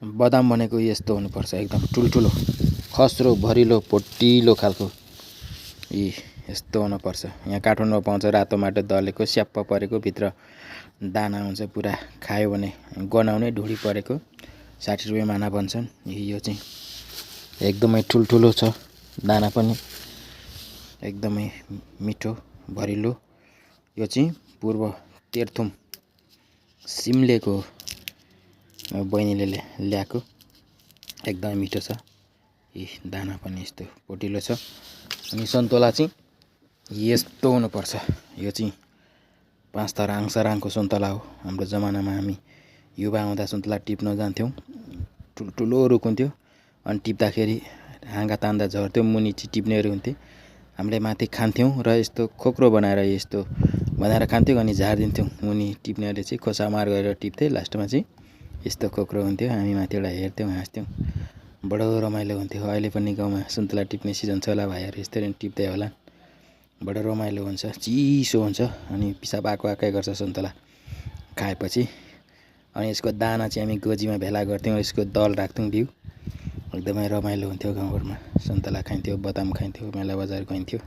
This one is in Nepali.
बदाम भनेको यस्तो हुनुपर्छ, एकदम ठुल्ठुलो खस्रो भरिलो पोटिलो खालको। यस्तो हुनुपर्छ। यहाँ काठमाडौँमा पाउँछ रातो माटो दलेको स्याप्प परेको, भित्र दाना हुन्छ पुरा। खायो भने गनाउने ढुडी परेको 60 रुपियाँ माना भन्छन्। यो चाहिँ एकदमै ठुल्ठुलो छ, दाना पनि एकदमै मिठो भरिलो। यो चाहिँ पूर्व तेह्रथुम सिम्लेको बहिनीले ल्याएको, एकदमै मिठो छ। दाना पनि यस्तो पोटिलो छ। अनि सन्तोला चाहिँ यस्तो हुनुपर्छ। यो चाहिँ 5 तराङ सराङको सन्तोला हो। हाम्रो जमानामा हामी युवा हुँदा सन्तोला टिप्न जान्थ्यौँ। ठुल्ठुलो रुख हुन्थ्यो, अनि टिप्दाखेरि हाँगा तान्दा झर्थ्यो, मुनि चाहिँ टिप्नेहरू हुन्थे। हामीले माथि खान्थ्यौँ र यस्तो खोक्रो बनाएर यस्तो बनाएर खान्थ्यौँ, अनि झारिदिन्थ्यौँ। मुनि टिप्नेहरूले चाहिँ खोसामार गरेर टिप्थे, लास्टमा चाहिँ यस्तो खोक्रो हुन्थ्यो। हामी माथिबाट हेर्थ्यौँ, हाँस्थ्यौँ, बडो रमाइलो हुन्थ्यो। अहिले पनि गाउँमा सन्तोला टिप्ने सिजन छ होला, भाइहरू यसरी टिप्दै होला। बडो रमाइलो हुन्छ, चिसो हुन्छ, अनि पिसाब आएकै गर्छ सन्तोला खाएपछि। अनि यसको दाना चाहिँ हामी गोजीमा भेला गर्थ्यौँ, यसको दल राख्थ्यौँ बिउ। एकदमै रमाइलो हुन्थ्यो। गाउँघरमा सन्तोला खाइन्थ्यो, बदाम खाइन्थ्यो, मेला बजार गइन्थ्यो।